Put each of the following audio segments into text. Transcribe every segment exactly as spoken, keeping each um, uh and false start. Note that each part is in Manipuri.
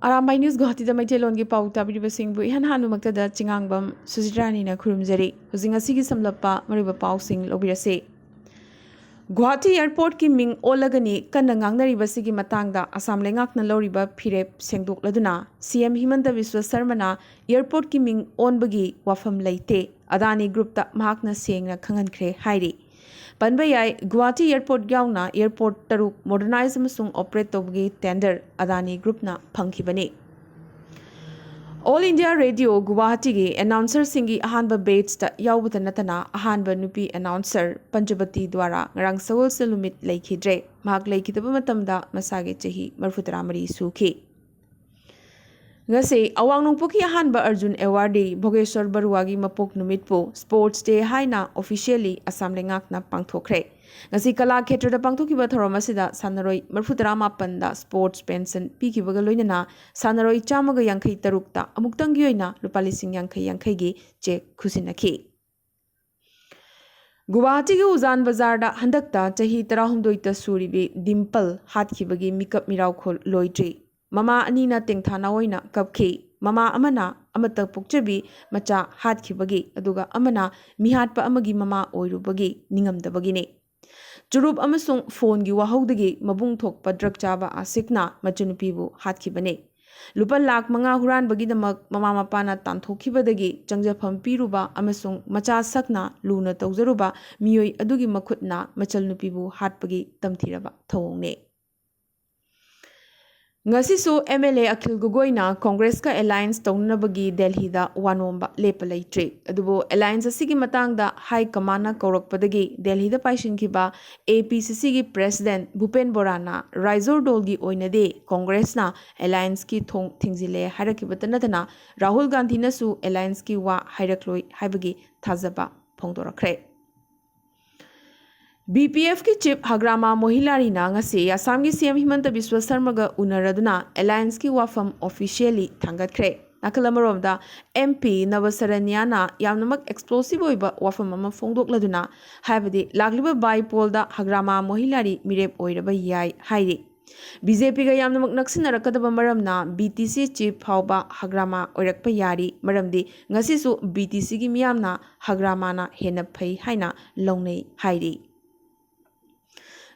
ꯑꯔꯥꯝꯕꯥꯏ ꯅ꯭ꯌꯨꯁ ꯒꯨꯋꯥꯍꯥꯇꯤꯗ ꯃꯩꯇꯩꯂꯣꯟꯒꯤ ꯄꯥꯎ ꯇꯥꯕꯤꯔꯤꯕꯁꯤꯡꯕꯨ ꯏꯍꯥꯟ ꯍꯥꯟꯕꯃꯛꯇꯗ ꯆꯤꯉꯥꯡꯕꯝ ꯁꯨꯖꯤꯇ꯭ꯔꯥꯅꯤꯅ ꯈꯨꯔꯨꯝꯖꯔꯤ꯫ ꯍꯧꯖꯤꯛ ꯉꯁꯤꯒꯤ ꯁꯝꯂꯞꯄ ꯃꯔꯨꯑꯣꯏꯕ ꯄꯥꯎꯁꯤꯡ ꯂꯧꯕꯤꯔꯁꯤ꯫ ꯒꯨꯋꯥꯍꯥꯇꯤ ꯑꯦꯌꯔꯄꯣꯔꯠꯀꯤ ꯃꯤꯡ ꯑꯣꯜꯂꯒꯅꯤ ꯀꯟꯅ ꯉꯥꯡꯅꯔꯤꯕꯁꯤꯒꯤ ꯃꯇꯥꯡꯗ ꯑꯁꯥꯝ ꯂꯩꯉꯥꯛꯅ ꯂꯧꯔꯤꯕ ꯐꯤꯔꯦꯞ ꯁꯦꯡꯗꯣꯛꯂꯗꯨꯅ ꯁꯤ ꯑꯦꯝ ꯍꯤꯃꯟꯇ ꯕꯤꯁ꯭ꯋ ꯁꯔꯃꯅ ꯑꯦꯌꯔꯄꯣꯔꯠꯀꯤ ꯃꯤꯡ ꯑꯣꯟꯕꯒꯤ ꯋꯥꯐꯝ ꯂꯩꯇꯦ, ꯑꯗꯥꯅꯤ ꯒ꯭ꯔꯨꯞꯇ ꯃꯍꯥꯛꯅ ꯁꯦꯡꯅ ꯈꯪꯍꯟꯈ꯭ꯔꯦ ꯍꯥꯏꯔꯤ꯫ ꯄꯟꯕ ꯌꯥꯏ, ꯒꯨꯋꯥꯍꯥꯇꯤ ꯑꯦꯌꯔꯄꯣꯔꯠ ꯌꯥꯎꯅ ꯑꯦꯌꯔꯄꯣꯔꯠ ꯇꯔꯨꯛ ꯃꯣꯗꯔꯅꯥꯏꯖ ꯑꯃꯁꯨꯡ ꯑꯣꯄꯔꯦꯠ ꯇꯧꯕꯒꯤ ꯇꯦꯟꯗꯔ ꯑꯗꯥꯅꯤ ꯒ꯭ꯔꯨꯞꯅ ꯐꯪꯈꯤꯕꯅꯤ꯫ ꯑꯣꯜ ꯏꯟꯗꯤꯌꯥ ꯔꯦꯗꯤꯑꯣ ꯒꯨꯋꯥꯍꯥꯇꯤꯒꯤ ꯑꯦꯅꯥꯎꯟꯁꯔꯁꯤꯡꯒꯤ ꯑꯍꯥꯟꯕ ꯕꯦꯠꯁꯇ ꯌꯥꯎꯕꯇ ꯅꯠꯇꯅ ꯑꯍꯥꯟꯕ ꯅꯨꯄꯤ ꯑꯦꯅꯥꯎꯟꯁꯔ ꯄꯟꯆꯕꯇꯤ ꯗ꯭ꯋꯥꯔꯥ ꯉꯔꯥꯡ ꯁꯒꯣꯜꯁꯦꯜ ꯅꯨꯃꯤꯠ ꯂꯩꯈꯤꯗ꯭ꯔꯦ꯫ ꯃꯍꯥꯛ ꯂꯩꯈꯤꯗꯕ ꯃꯇꯝꯗ ꯃꯁꯥꯒꯤ ꯆꯍꯤ ꯃꯔꯤꯐꯨꯇꯔꯥꯃꯔꯤ ꯁꯨꯈꯤ꯫ ꯉꯁꯤ ꯑꯋꯥꯡ ꯅꯣꯡꯄꯣꯛꯀꯤ ꯑꯍꯥꯟꯕ ꯑꯔꯖꯨꯟ ꯑꯦꯋꯥꯔꯗꯤ ꯚꯣꯒꯦꯁ꯭ꯋꯔ ꯕꯔꯨꯋꯥꯒꯤ ꯃꯄꯣꯛ ꯅꯨꯃꯤꯠꯄꯨ ꯁ꯭ꯄꯣꯔꯠꯁ ꯗꯦ ꯍꯥꯏꯅ ꯑꯣꯐꯤꯁꯤꯌꯦꯜꯂꯤ ꯑꯁꯥꯝ ꯂꯩꯉꯥꯛꯅ ꯄꯥꯡꯊꯣꯛꯈ꯭ꯔꯦ꯫ ꯉꯁꯤ ꯀꯂꯥ ꯈꯦꯇ꯭ꯔꯗ ꯄꯥꯡꯊꯣꯛꯈꯤꯕ ꯊꯧꯔꯝ ꯑꯁꯤꯗ ꯁꯥꯟꯅꯔꯣꯏ ꯃꯔꯤꯐꯨꯇꯔꯥ ꯃꯥꯄꯟꯗ ꯁ꯭ꯄꯣꯔꯠꯁ ꯄꯦꯟꯁꯟ ꯄꯤꯈꯤꯕꯒ ꯂꯣꯏꯅꯅ ꯁꯥꯟꯅꯔꯣꯏ ꯆꯥꯝꯃꯒ ꯌꯥꯡꯈꯩ ꯇꯔꯨꯛꯇ ꯑꯃꯨꯛꯇꯪꯒꯤ ꯑꯣꯏꯅ ꯂꯨꯄꯥ ꯂꯤꯁꯤꯡ ꯌꯥꯡꯈꯩ ꯌꯥꯡꯈꯩꯒꯤ ꯆꯦꯛ ꯈꯨꯠꯁꯤꯟꯅꯈꯤ꯫ ꯒꯨꯋꯥꯍꯥꯇꯤꯒꯤ ꯎꯖꯥꯟ ꯕꯖꯥꯔꯗ ꯍꯟꯗꯛꯇ ꯆꯍꯤ ꯇꯔꯥꯍꯨꯝꯗꯣꯏꯇ ꯁꯨꯔꯤꯕꯤ ꯗꯤꯝꯄꯜ ꯍꯥꯠꯈꯤꯕꯒꯤ ꯃꯤꯀꯞ ꯃꯤꯔꯥꯎꯈꯣꯜ ꯂꯣꯏꯗ꯭ꯔꯤ꯫ ꯃꯃꯥ ꯑꯅꯤꯅ ꯇꯦꯡꯊꯥꯅ ꯑꯣꯏꯅ ꯀꯞꯈꯤ꯫ ꯃꯃꯥ ꯑꯃꯅ ꯑꯃꯠꯇ ꯄꯣꯛꯆꯕꯤ ꯃꯆꯥ ꯍꯥꯠꯈꯤꯕꯒꯤ, ꯑꯗꯨꯒ ꯑꯃꯅ ꯃꯤꯍꯥꯠꯄ ꯑꯃꯒꯤ ꯃꯃꯥ ꯑꯣꯏꯔꯨꯕꯒꯤ ꯅꯤꯡꯉꯝꯗꯕꯒꯤꯅꯤ꯫ ꯆꯨꯔꯨꯞ ꯑꯃꯁꯨꯡ ꯐꯣꯟꯒꯤ ꯋꯥꯍꯧꯗꯒꯤ ꯃꯕꯨꯡ ꯊꯣꯛꯄ ꯗ꯭ꯔꯒ ꯆꯥꯕ ꯑꯥꯁꯤꯛꯅ ꯃꯆꯟꯅꯨꯄꯤꯕꯨ ꯍꯥꯠꯈꯤꯕꯅꯤ꯫ ꯂꯨꯄꯥ ꯂꯥꯈ ꯃꯉꯥ ꯍꯨꯔꯥꯟꯕꯒꯤꯗꯃꯛ ꯃꯃꯥ ꯃꯄꯥꯅ ꯇꯥꯟꯊꯣꯛꯈꯤꯕꯗꯒꯤ ꯆꯪꯖꯐꯝ ꯄꯤꯔꯨꯕ ꯑꯃꯁꯨꯡ ꯃꯆꯥ ꯁꯛꯅ ꯂꯨꯅ ꯇꯧꯖꯔꯨꯕ ꯃꯤꯑꯣꯏ ꯑꯗꯨꯒꯤ ꯃꯈꯨꯠꯅ ꯃꯆꯜꯅꯨꯄꯤꯕꯨ ꯍꯥꯠꯄꯒꯤ ꯇꯝꯊꯤꯔꯕ ꯊꯧꯑꯣꯡꯅꯤ꯫ ꯉꯁꯤꯁꯨ ꯑꯦꯝ ꯑꯦꯜ ꯑꯦ ꯑꯈꯤꯜ ꯒꯣꯒꯣꯏꯅ ꯀꯣꯡꯒ꯭ꯔꯦꯁꯀ ꯑꯦꯂꯥꯏꯟꯁ ꯇꯧꯅꯅꯕꯒꯤ ꯗꯦꯜꯍꯤꯗ ꯋꯥꯅꯣꯝꯕ ꯂꯦꯞꯄ ꯂꯩꯇ꯭ꯔꯤ꯫ ꯑꯗꯨꯕꯨ ꯑꯦꯂꯥꯏꯟꯁ ꯑꯁꯤꯒꯤ ꯃꯇꯥꯡꯗ ꯍꯥꯏ ꯀꯃꯥꯟꯅ ꯀꯧꯔꯛꯄꯗꯒꯤ ꯗꯦꯜꯍꯤꯗ ꯄꯥꯏꯁꯤꯟꯈꯤꯕ ꯑꯦ ꯄꯤ ꯁꯤ ꯁꯤꯒꯤ ꯄ꯭ꯔꯦꯁꯤꯗꯦꯟꯠ ꯚꯨꯄꯦꯟ ꯕꯣꯔꯥꯅ ꯔꯥꯏꯖꯣꯔ ꯗꯣꯜꯒꯤ ꯑꯣꯏꯅꯗꯤ ꯀꯣꯡꯒ꯭ꯔꯦꯁꯅ ꯑꯦꯂꯥꯏꯟꯁꯀꯤ ꯊꯣꯡ ꯊꯤꯡꯖꯤꯜꯂꯦ ꯍꯥꯏꯔꯛꯈꯤꯕꯇ ꯅꯠꯇꯅ ꯔꯥꯍꯨꯜ ꯒꯥꯟꯙꯤꯅꯁꯨ ꯑꯦꯂꯥꯏꯟꯁꯀꯤ ꯋꯥ ꯍꯥꯏꯔꯛꯂꯣꯏ ꯍꯥꯏꯕꯒꯤ ꯊꯥꯖꯕ ꯐꯣꯡꯗꯣꯔꯛꯈ꯭ꯔꯦ꯫ ꯕꯤ ꯄꯤ ꯑꯦꯐꯀꯤ ꯆꯤꯐ ꯍꯒ꯭ꯔꯥꯃꯥ ꯃꯣꯍꯤꯂꯥꯔꯤꯅ ꯉꯁꯤ ꯑꯁꯥꯝꯒꯤ ꯁꯤ ꯑꯦꯝ ꯍꯤꯃꯟꯇ ꯕꯤꯁ꯭ꯋ ꯁꯔꯃꯒ ꯎꯅꯔꯗꯨꯅ ꯑꯦꯂꯥꯏꯟꯁꯀꯤ ꯋꯥꯐꯝ ꯑꯣꯐꯤꯁꯤꯌꯦꯜꯂꯤ ꯊꯥꯡꯒꯠꯈ꯭ꯔꯦ꯫ ꯅꯥꯀꯜ ꯑꯃꯔꯣꯝꯗ ꯑꯦꯝ ꯄꯤ ꯅꯕꯁꯔꯟꯌꯥꯅ ꯌꯥꯝꯅꯃꯛ ꯑꯦꯛꯁꯄ꯭ꯂꯣꯁꯤꯚ ꯑꯣꯏꯕ ꯋꯥꯐꯝ ꯑꯃ ꯐꯣꯡꯗꯣꯛꯂꯗꯨꯅ ꯍꯥꯏꯕꯗꯤ ꯂꯥꯛꯂꯤꯕ ꯕꯥꯏ ꯄꯣꯜꯗ ꯍꯒ꯭ꯔꯥꯃꯥ ꯃꯣꯍꯤꯂꯥꯔꯤ ꯃꯤꯔꯦꯞ ꯑꯣꯏꯔꯕ ꯌꯥꯏ ꯍꯥꯏꯔꯤ꯫ ꯕꯤ ꯖꯦ ꯄꯤꯒ ꯌꯥꯝꯅꯃꯛ ꯅꯛꯁꯤꯟꯅꯔꯛꯀꯗꯕ ꯃꯔꯝꯅ ꯕꯤ ꯇꯤ ꯁꯤ ꯆꯤꯐ ꯐꯥꯎꯕ ꯍꯒ꯭ꯔꯥꯃꯥ ꯑꯣꯏꯔꯛꯄ ꯌꯥꯔꯤ, ꯃꯔꯝꯗꯤ ꯉꯁꯤꯁꯨ ꯕꯤ ꯇꯤ ꯁꯤꯒꯤ ꯃꯤꯌꯥꯝꯅ ꯍꯒ꯭ꯔꯥꯃꯥꯅ ꯍꯦꯟꯅ ꯐꯩ ꯍꯥꯏꯅ ꯂꯧꯅꯩ ꯍꯥꯏꯔꯤ꯫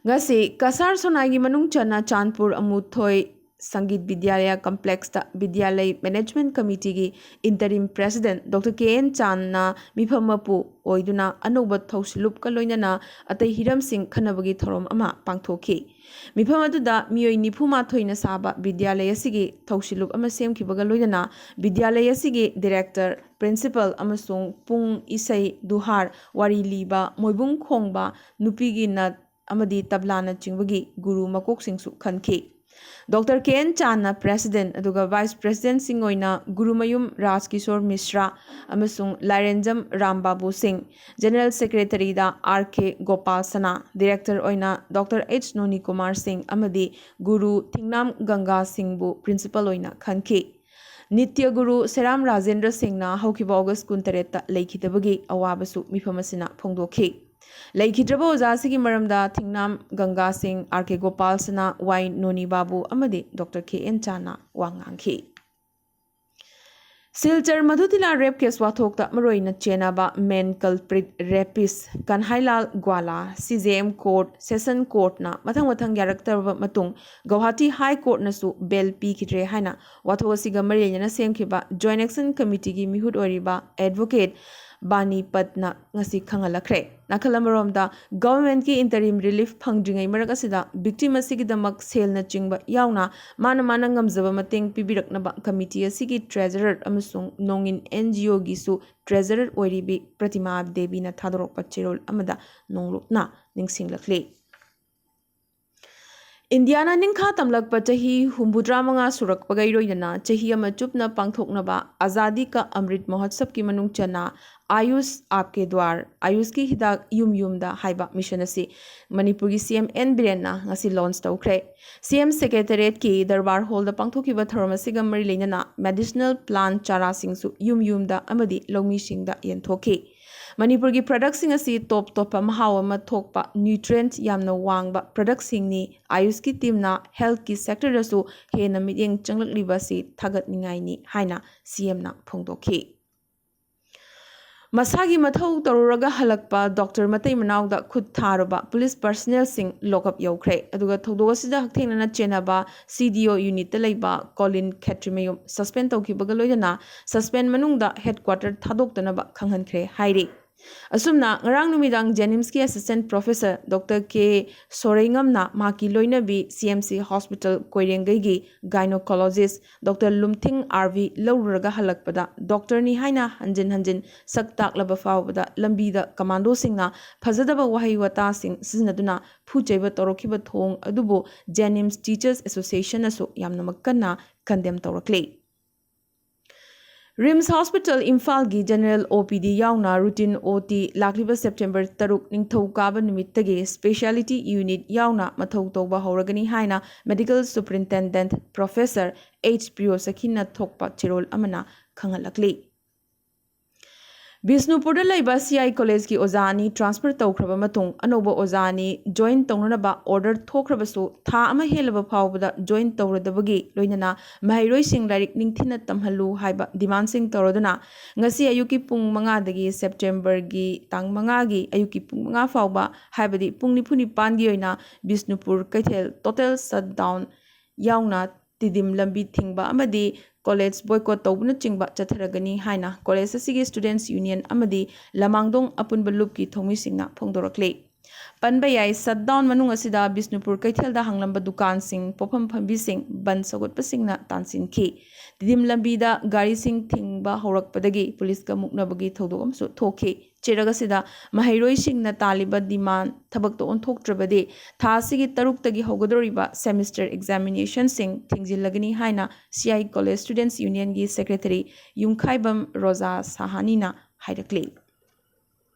ꯉꯁꯤ ꯀꯁꯥꯔ ꯁꯣꯅꯥꯏꯒꯤ ꯃꯅꯨꯡ ꯆꯟꯅ ꯆꯥꯟꯄꯨꯔ ꯑꯃꯨꯊꯣꯏ ꯁꯪꯒꯤꯠ ꯕꯤꯗ꯭ꯌꯥꯂꯌ ꯀꯝꯄ꯭ꯂꯦꯛꯁꯇ ꯕꯤꯗ꯭ꯌꯥꯂꯌ ꯃꯦꯅꯦꯖꯃꯦꯟꯠ ꯀꯃꯤꯇꯤꯒꯤ interim president doctor K N ꯆꯥꯟꯅ ꯃꯤꯐꯝ ꯃꯄꯨ ꯑꯣꯏꯗꯨꯅ ꯑꯅꯧꯕ ꯊꯧꯁꯤꯜꯂꯨꯞꯀ ꯂꯣꯏꯅꯅ ꯑꯇꯩ ꯍꯤꯔꯝꯁꯤꯡ ꯈꯟꯅꯕꯒꯤ ꯊꯧꯔꯝ ꯑꯃ ꯄꯥꯡꯊꯣꯛꯈꯤ꯫ ꯃꯤꯐꯝ ꯑꯗꯨꯗ ꯃꯤꯑꯣꯏ ꯅꯤꯐꯨ ꯃꯥꯊꯣꯏꯅ ꯁꯥꯕ ꯕꯤꯗ꯭ꯌꯥꯂꯌ ꯑꯁꯤꯒꯤ ꯊꯧꯁꯤꯜꯂꯨꯞ ꯑꯃ ꯁꯦꯝꯈꯤꯕꯒ ꯂꯣꯏꯅꯅ ꯕꯤꯗ꯭ꯌꯥꯂꯌ ꯑꯁꯤꯒꯤ ꯗꯤꯔꯦꯛꯇꯔ, ꯄ꯭ꯔꯤꯟꯁꯤꯄꯜ ꯑꯃꯁꯨꯡ ꯄꯨꯡ, ꯏꯁꯩ, ꯗꯨꯍꯥꯔ, ꯋꯥꯔꯤ ꯂꯤꯕ, ꯃꯣꯏꯕꯨꯡ ꯈꯣꯡꯕ, ꯅꯨꯄꯤꯒꯤ ꯅꯠ ꯑꯃꯗꯤ ꯇꯕ꯭ꯂꯥꯅꯆꯤꯡꯕꯒꯤ ꯒꯨꯔꯨ ꯃꯀꯣꯛꯁꯤꯡꯁꯨ ꯈꯟꯈꯤ꯫ ꯗꯣꯛꯇꯔ ꯀꯦ ꯑꯦꯟ ꯆꯥꯟꯅ ꯄ꯭ꯔꯦꯁꯤꯗꯦꯟꯠ ꯑꯗꯨꯒ ꯚꯥꯏꯁ ꯄ꯭ꯔꯦꯁꯤꯗꯦꯟꯠꯁꯤꯡ ꯑꯣꯏꯅ ꯒꯨꯔꯨꯃꯌꯨꯝ ꯔꯥꯖꯀꯤꯁꯣꯔ ꯃꯤꯁ꯭ꯔꯥ ꯑꯃꯁꯨꯡ ꯂꯥꯏꯔꯦꯟꯖꯝ ꯔꯥꯝꯕꯥꯕꯨ ꯁꯤꯡ, ꯖꯦꯅꯔꯦꯜ ꯁꯦꯀ꯭ꯔꯦꯇꯔꯤꯗ ꯑꯥꯔ ꯀꯦ ꯒꯣꯄꯥꯜ ꯁꯅꯥ, ꯗꯤꯔꯦꯛꯇꯔ ꯑꯣꯏꯅ ꯗꯣꯛꯇꯔ ꯑꯩꯆ ꯅꯣꯅꯤ ꯀꯨꯃꯥꯔ ꯁꯤꯡ ꯑꯃꯗꯤ ꯒꯨꯔꯨ ꯊꯤꯡꯅꯥꯝ ꯒꯪꯒꯥ ꯁꯤꯡꯕꯨ ꯄ꯭ꯔꯤꯟꯁꯤꯄꯜ ꯑꯣꯏꯅ ꯈꯟꯈꯤ꯫ ꯅꯤꯇ꯭ꯌ ꯒꯨꯔꯨ ꯁꯦꯔꯥꯝ ꯔꯥꯖꯦꯟꯗ꯭ꯔ ꯁꯤꯡꯅ ꯍꯧꯈꯤꯕ ꯑꯣꯒꯁ꯭ꯠ ꯀꯨꯟꯇꯔꯦꯠꯇ ꯂꯩꯈꯤꯗꯕꯒꯤ ꯑꯋꯥꯕꯁꯨ ꯃꯤꯐꯝ ꯑꯁꯤꯅ ꯐꯣꯡꯗꯣꯛꯈꯤ꯫ ꯂꯩꯈꯤꯗ꯭ꯔꯕ ꯑꯣꯖꯥ ꯑꯁꯤꯒꯤ ꯃꯔꯝꯗ ꯊꯤꯡꯅꯥꯝ ꯒꯪꯒꯥ ꯁꯤꯡ, ꯑꯥꯔ ꯀꯦ ꯒꯣꯄꯥꯜ ꯁꯅꯥ, ꯋꯥꯏ ꯅꯣꯅꯤ ꯕꯥꯕꯨ ꯑꯃꯗꯤ ꯗꯣꯛꯇꯔ ꯀꯦ ꯑꯦꯟ ꯆꯥꯟꯅ ꯋꯥ ꯉꯥꯡꯈꯤ꯫ ꯁꯤꯜꯆꯔ ꯃꯙꯨꯇꯤꯂꯥ ꯔꯦꯞ ꯀꯦꯁ ꯋꯥꯊꯣꯛꯇ ꯃꯔꯨꯑꯣꯏꯅ ꯆꯦꯟꯅꯕ ꯃꯦꯟ ꯀꯜꯄ꯭ꯔꯤꯠ ꯔꯦꯄꯤꯁ ꯀꯟꯍꯥꯏꯂꯥꯜ ꯒ꯭ꯋꯥꯂꯥ ꯁꯤ ꯖꯦ ꯑꯦꯝ ꯀꯣꯔꯠ, ꯁꯦꯁꯟ ꯀꯣꯔꯠꯅ ꯃꯊꯪ ꯃꯊꯪ ꯌꯥꯔꯛꯇ꯭ꯔꯕ ꯃꯇꯨꯡ ꯒꯧꯍꯥꯇꯤ ꯍꯥꯏ ꯀꯣꯔꯠꯅꯁꯨ ꯕꯦꯜ ꯄꯤꯈꯤꯗ꯭ꯔꯦ ꯍꯥꯏꯅ ꯋꯥꯊꯣꯛ ꯑꯁꯤꯒ ꯃꯔꯤ ꯂꯩꯅꯅ ꯁꯦꯝꯈꯤꯕ ꯖꯣꯏꯟꯠ ꯑꯦꯛꯁꯟ ꯀꯃꯤꯇꯤꯒꯤ ꯃꯤꯍꯨꯠ ꯑꯣꯏꯔꯤꯕ ꯑꯦꯗꯚꯣꯀꯦꯠ ꯕꯥꯅꯤ ꯄꯠꯅ ꯉꯁꯤ ꯈꯪꯍꯜꯂꯛꯈ꯭ꯔꯦ꯫ ꯅꯥꯀꯜ ꯑꯃꯔꯣꯝꯗ, ꯒꯚꯔꯟꯃꯦꯟꯠꯀꯤ ꯏꯟꯇꯔꯤꯝ ꯔꯤꯂꯤꯐ ꯐꯪꯗ꯭ꯔꯤꯉꯩ ꯃꯔꯛ ꯑꯁꯤꯗ ꯚꯤꯛꯇꯤꯝ ꯑꯁꯤꯒꯤꯗꯃꯛ ꯁꯦꯜꯅꯆꯤꯡꯕ ꯌꯥꯎꯅ ꯃꯥꯅ ꯃꯥꯅ ꯉꯝꯖꯕ ꯃꯇꯦꯡ ꯄꯤꯕꯤꯔꯛꯅꯕ ꯀꯃꯤꯇꯤ ꯑꯁꯤꯒꯤ ꯇ꯭ꯔꯦꯖꯔꯔ ꯑꯃꯁꯨꯡ ꯅꯣꯡꯏꯟ ꯑꯦꯟ ꯖꯤ ꯑꯣꯒꯤꯁꯨ ꯇ꯭ꯔꯦꯖꯔꯔ ꯑꯣꯏꯔꯤꯕꯤ ꯄ꯭ꯔꯇꯤꯃꯥ ꯗꯦꯕꯤꯅ ꯊꯥꯗꯣꯔꯛꯄ ꯆꯦꯔꯣꯜ ꯑꯃꯗ ꯅꯣꯡꯂꯨꯛꯅ ꯅꯤꯡꯁꯤꯡꯂꯛꯂꯤ꯫ ꯏꯟꯗꯤꯌꯥꯅ ꯅꯤꯡꯈꯥ ꯇꯝꯂꯛꯄ ꯆꯍꯤ ꯍꯨꯝꯐꯨꯇꯔꯥ ꯃꯉꯥ ꯁꯨꯔꯛꯄꯒ ꯏꯔꯣꯏꯅꯅ ꯆꯍꯤ ꯑꯃ ꯆꯨꯞꯅ ꯄꯥꯡꯊꯣꯛꯅꯕ ꯑꯖꯥꯗꯤ ꯀ ꯑꯃ꯭ꯔꯤꯠ ꯃꯍꯣꯠꯁꯕꯀꯤ ꯃꯅꯨꯡ ꯆꯟꯅ ꯑꯥꯌꯨꯁ ꯑꯥꯞꯀꯦ ꯗ꯭ꯋꯥꯔ, ꯑꯥꯌꯨꯁꯀꯤ ꯍꯤꯗꯥꯛ ꯌꯨꯝ ꯌꯨꯝꯗ ꯍꯥꯏꯕ ꯃꯤꯁꯟ ꯑꯁꯤ ꯃꯅꯤꯄꯨꯔꯒꯤ ꯁꯤ ꯑꯦꯝ ꯑꯦꯟ ꯕꯤꯔꯦꯟꯅ ꯉꯁꯤ ꯂꯣꯟꯆ ꯇꯧꯈ꯭ꯔꯦ꯫ ꯁꯤ ꯑꯦꯝ ꯁꯦꯀ꯭ꯔꯦꯇꯔꯤꯌꯦꯠꯀꯤ ꯗꯔꯕꯥꯔ ꯍꯣꯜꯗ ꯄꯥꯡꯊꯣꯛꯈꯤꯕ ꯊꯧꯔꯝ ꯑꯁꯤꯒ ꯃꯔꯤ ꯂꯩꯅꯅ ꯃꯦꯗꯤꯁꯅꯦꯜ ꯄ꯭ꯂꯥꯟ ꯆꯥꯔꯥꯁꯤꯡꯁꯨ ꯌꯨꯝ ꯌꯨꯝꯗ ꯑꯃꯗꯤ ꯂꯧꯃꯤꯁꯤꯡꯗ ꯌꯦꯟꯊꯣꯛꯈꯤ꯫ ꯃꯅꯤꯄꯨꯔꯒꯤ ꯄ꯭ꯔꯗꯛꯁꯤꯡ ꯑꯁꯤ ꯇꯣꯞ ꯇꯣꯞꯄ ꯃꯍꯥꯎ ꯑꯃ ꯊꯣꯛꯄ, ꯅ꯭ꯌꯨꯇ꯭ꯔꯤꯌꯦꯟꯠ ꯌꯥꯝꯅ ꯋꯥꯡꯕ ꯄ꯭ꯔꯗꯛꯁꯤꯡꯅꯤ꯫ ꯑꯥꯌꯨꯁꯀꯤ ꯇꯤꯝꯅ ꯍꯦꯜꯊꯀꯤ ꯁꯦꯛꯇꯔꯗꯁꯨ ꯍꯦꯟꯅ ꯃꯤꯠꯌꯦꯡ ꯆꯪꯂꯛꯂꯤꯕ ꯑꯁꯤ ꯊꯥꯒꯠꯅꯤꯡꯉꯥꯏꯅꯤ ꯍꯥꯏꯅ ꯁꯤ ꯑꯦꯝꯅ ꯐꯣꯡꯗꯣꯛꯈꯤ꯫ ꯃꯁꯥꯒꯤ ꯃꯊꯧ ꯇꯧꯔꯨꯔꯒ ꯍꯜꯂꯛꯄ ꯗꯣꯛꯇꯔ ꯃꯇꯩ ꯃꯅꯥꯎꯗ ꯈꯨꯠ ꯊꯥꯔꯨꯕ ꯄꯨꯂꯤꯁ ꯄꯔꯁꯅꯦꯜꯁꯤꯡ ꯂꯣꯛꯑꯞ ꯌꯧꯈ꯭ꯔꯦ꯫ ꯑꯗꯨꯒ ꯊꯧꯗꯣꯛ ꯑꯁꯤꯗ ꯍꯛꯊꯦꯡꯅꯅ ꯆꯦꯟꯅꯕ ꯁꯤ ꯗꯤ ꯑꯣ ꯌꯨꯅꯤꯠꯇ ꯂꯩꯕ ꯀꯣꯂꯤꯟ ꯈꯦꯇ꯭ꯔꯤꯃꯌꯨꯝ ꯁꯁꯄꯦꯟ ꯇꯧꯈꯤꯕꯒ ꯂꯣꯏꯅꯅ ꯁꯁꯄꯦꯟ ꯃꯅꯨꯡꯗ ꯍꯦꯗꯀ꯭ꯋꯥꯇꯔ ꯊꯥꯗꯣꯛꯇꯅꯕ ꯈꯪꯍꯟꯈ꯭ꯔꯦ ꯍꯥꯏꯔꯤ꯫ ꯑꯁꯨꯝꯅ ꯉꯔꯥꯡ ꯅꯨꯃꯤꯗꯥꯡ ꯖꯦꯅꯤꯝꯁꯀꯤ ꯑꯦꯁꯤꯁꯇꯦꯟꯠ ꯄ꯭ꯔꯣꯐꯦꯁꯔ ꯗꯣꯛꯇꯔ ꯀꯦ ꯁꯣꯔꯩꯉꯝꯅ ꯃꯍꯥꯛꯀꯤ ꯂꯣꯏꯅꯕꯤ ꯁꯤ ꯑꯦꯝ ꯁꯤ ꯍꯣꯁꯄꯤꯇꯥꯜ ꯀꯣꯏꯔꯦꯡꯒꯩꯒꯤ ꯒꯥꯏꯅꯣꯀꯣꯂꯣꯖꯤꯁ ꯗꯣꯛꯇꯔ ꯂꯨꯝꯊꯤꯡ ꯑꯥꯔ ꯚꯤ ꯂꯧꯔꯨꯔꯒ ꯍꯜꯂꯛꯄꯗ ꯗꯣꯛꯇꯔꯅꯤ ꯍꯥꯏꯅ ꯍꯟꯖꯤꯟ ꯍꯟꯖꯤꯟ ꯁꯛ ꯇꯥꯛꯂꯕ ꯐꯥꯎꯕꯗ ꯂꯝꯕꯤꯗ ꯀꯃꯥꯟꯗꯣꯁꯤꯡꯅ ꯐꯖꯗꯕ ꯋꯥꯍꯩ ꯋꯥꯇꯥꯁꯤꯡ ꯁꯤꯖꯤꯟꯅꯗꯨꯅ ꯐꯨ ꯆꯩꯕ ꯇꯧꯔꯛꯈꯤꯕ ꯊꯧꯑꯣꯡ ꯑꯗꯨꯕꯨ ꯖꯦꯅꯤꯝꯁ ꯇꯤꯆꯔꯁ ꯑꯦꯁꯣꯁꯤꯌꯦꯁꯟꯅꯁꯨ ꯌꯥꯝꯅꯃꯛ ꯀꯟꯅ ꯀꯟꯗꯦꯝ ꯇꯧꯔꯛꯂꯤ꯫ ꯔꯤꯝꯁ ꯍꯣꯁꯄꯤꯇꯥꯜ ꯏꯝꯐꯥꯜꯒꯤ ꯖꯦꯅꯔꯦꯜ ꯑꯣ ꯄꯤ ꯗꯤ ꯌꯥꯎꯅ ꯔꯨꯇꯤꯟ ꯑꯣ ꯇꯤ ꯂꯥꯛꯂꯤꯕ ꯁꯦꯞꯇꯦꯝꯕꯔ ꯇꯔꯨꯛ ꯅꯤꯡꯊꯧꯀꯥꯕ ꯅꯨꯃꯤꯠꯇꯒꯤ ꯁ꯭ꯄꯦꯁꯤꯌꯥꯂꯤꯇꯤ ꯌꯨꯅꯤꯠ ꯌꯥꯎꯅ ꯃꯊꯧ ꯇꯧꯕ ꯍꯧꯔꯒꯅꯤ ꯍꯥꯏꯅ ꯃꯦꯗꯤꯀꯦꯜ ꯁꯨꯄꯔꯤꯟꯇꯦꯟꯗꯦꯟꯠ ꯄ꯭ꯔꯣꯐꯦꯁꯔ ꯑꯩꯆ ꯄ꯭ꯔꯤꯌꯣꯁꯈꯤꯅ ꯊꯣꯛꯄ ꯆꯦꯔꯣꯜ ꯑꯃꯅ ꯈꯪꯍꯜꯂꯛꯂꯤ꯫ ꯕꯤꯁꯅꯨꯄꯨꯔꯗ ꯂꯩꯕ ꯁꯤ ꯑꯥꯏ ꯀꯣꯂꯦꯖꯀꯤ ꯑꯣꯖꯥ ꯑꯅꯤ ꯇ꯭ꯔꯥꯟꯁꯐꯔ ꯇꯧꯈ꯭ꯔꯕ ꯃꯇꯨꯡ ꯑꯅꯧꯕ ꯑꯣꯖꯥ ꯑꯅꯤ ꯖꯣꯏꯟ ꯇꯧꯅꯅꯕ ꯑꯣꯔꯗꯔ ꯊꯣꯛꯈ꯭ꯔꯕꯁꯨ ꯊꯥ ꯑꯃ ꯍꯦꯜꯂꯕ ꯐꯥꯎꯕꯗ ꯖꯣꯏꯟ ꯇꯧꯔꯗꯕꯒꯤ ꯂꯣꯏꯅꯅ ꯃꯍꯩꯔꯣꯏꯁꯤꯡ ꯂꯥꯏꯔꯤꯛ ꯅꯤꯡꯊꯤꯅ ꯇꯝꯍꯜꯂꯨ ꯍꯥꯏꯕ ꯗꯤꯃꯥꯟꯁꯤꯡ ꯇꯧꯔꯗꯨꯅ ꯉꯁꯤ ꯑꯌꯨꯛꯀꯤ ꯄꯨꯡ ꯃꯉꯥꯗꯒꯤ ꯁꯦꯞꯇꯦꯝꯕꯔꯒꯤ ꯇꯥꯡ ꯃꯉꯥꯒꯤ ꯑꯌꯨꯛꯀꯤ ꯄꯨꯡ ꯃꯉꯥ ꯐꯥꯎꯕ, ꯍꯥꯏꯕꯗꯤ ꯄꯨꯡ ꯅꯤꯐꯨ ꯅꯤꯄꯥꯟꯒꯤ ꯑꯣꯏꯅ ꯕꯤꯁꯅꯨꯄꯨꯔ ꯀꯩꯊꯦꯜ ꯇꯣꯇꯦꯜ ꯁꯠ ꯗꯥꯎꯟ ꯌꯥꯎꯅ ꯇꯤꯗꯤꯝ ꯂꯝꯕꯤ ꯊꯤꯡꯕ ꯑꯃꯗꯤ ꯀꯣꯂꯦꯖ ꯕꯣꯏꯀꯣꯠ ꯇꯧꯕꯅꯆꯤꯡꯕ ꯆꯠꯊꯔꯒꯅꯤ ꯍꯥꯏꯅ ꯀꯣꯂꯦꯖ ꯑꯁꯤꯒꯤ ꯁ꯭ꯇꯨꯗꯦꯟꯠꯁ ꯌꯨꯅꯤꯌꯟ ꯑꯃꯗꯤ ꯂꯃꯥꯡꯗꯣꯡ ꯑꯄꯨꯟꯕ ꯂꯨꯞꯀꯤ ꯊꯧꯃꯤꯁꯤꯡꯅ ꯐꯣꯡꯗꯣꯔꯛꯂꯤ꯫ ꯄꯟꯕ ꯌꯥꯏ, ꯁꯠꯗꯥꯎꯟ ꯃꯅꯨꯡ ꯑꯁꯤꯗ ꯕꯤꯁꯅꯨꯄꯨꯔ ꯀꯩꯊꯦꯜꯗ ꯍꯥꯡꯂꯝꯕ ꯗꯨꯀꯥꯟꯁꯤꯡ, ꯄꯣꯠꯐꯝ ꯐꯝꯕꯤꯁꯤꯡ ꯕꯟ ꯁꯧꯒꯠꯄꯁꯤꯡꯅ ꯇꯥꯟꯁꯤꯟꯈꯤ꯫ ꯇꯤꯗꯤꯝ ꯂꯝꯕꯤꯗ ꯒꯥꯔꯤꯁꯤꯡ ꯊꯤꯡꯕ ꯍꯧꯔꯛꯄꯗꯒꯤ ꯄꯨꯂꯤꯁꯀ ꯃꯨꯛꯅꯕꯒꯤ ꯊꯧꯗꯣꯛ ꯑꯃꯁꯨ ꯊꯣꯛꯈꯤ꯫ ꯆꯩꯔꯛ ꯑꯁꯤꯗ ꯃꯍꯩꯔꯣꯏꯁꯤꯡꯅ ꯇꯥꯜꯂꯤꯕ ꯗꯤꯃꯥꯟ ꯊꯕꯛꯇ ꯑꯣꯟꯊꯣꯛꯇ꯭ꯔꯕꯗꯤ ꯊꯥ ꯑꯁꯤꯒꯤ ꯇꯔꯨꯛꯇꯒꯤ ꯍꯧꯒꯗꯧꯔꯤꯕ ꯁꯦꯃꯤꯁꯇꯔ ꯑꯦꯛꯖꯥꯃꯤꯅꯦꯁꯟꯁꯤꯡ ꯊꯤꯡꯖꯤꯜꯂꯒꯅꯤ ꯍꯥꯏꯅ ꯁꯤ ꯑꯥꯏ ꯀꯣꯂꯦꯖ ꯁ꯭ꯇꯨꯗꯦꯟꯠꯁ ꯌꯨꯅꯤꯌꯟꯒꯤ ꯁꯦꯀ꯭ꯔꯦꯇꯔꯤ ꯌꯨꯝꯈꯥꯏꯕꯝ ꯔꯣꯖꯥ ꯁꯍꯥꯅꯤꯅ ꯍꯥꯏꯔꯛꯂꯤ꯫